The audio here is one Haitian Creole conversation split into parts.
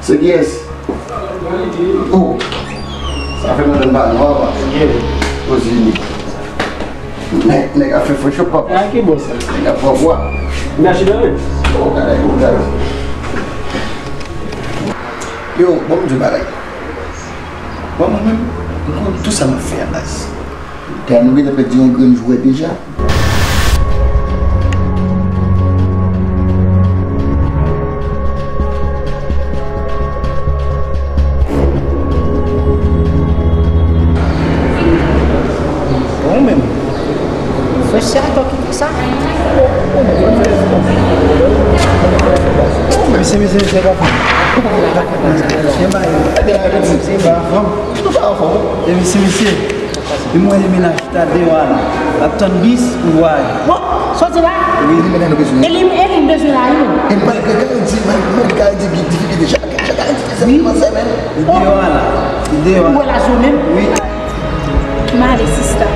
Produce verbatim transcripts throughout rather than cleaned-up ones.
Se kiyès? Oh! Sa fè lontan m pa wè w, papa. Ozili. Nèg, nèg ap fè fresh up, papa. A ki bò sa? Nèg ap pran pwa. M te achte dòmi. Oh, gade, oh, gade. Yo, bon, m di w bagay. Bon, mwen menm, m konn tout sa m ap fè a baz. Dayè nou gentan pèdi yon grenn jwè deja. Bon, menm. Frè, se atò ki fè sa. Mesye, mesye, mesye, pa fè. Se pa fanm. E mesye, mesye. E mwen, e menaj. Chita deyò a la. L ap tann bis pou vwaye. Bon, soti la. Wi, li mennen nou bezwen. E li, e li bezwen la, wi. E malgre Karen di, malgre Karen di gen difikilte, chak, chak Karen di fè sa kòmanse menm. Li deyò a la. Li deyò a la. Ou wè la zo menm? Wi. M ale, sista.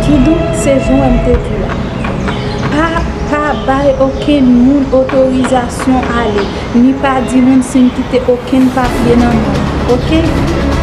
Kidonk, se jan w te di la. Pa, pa bay okenn moun otorizasyon ale, ni pa di moun si m kite okenn papye nan men w, oke?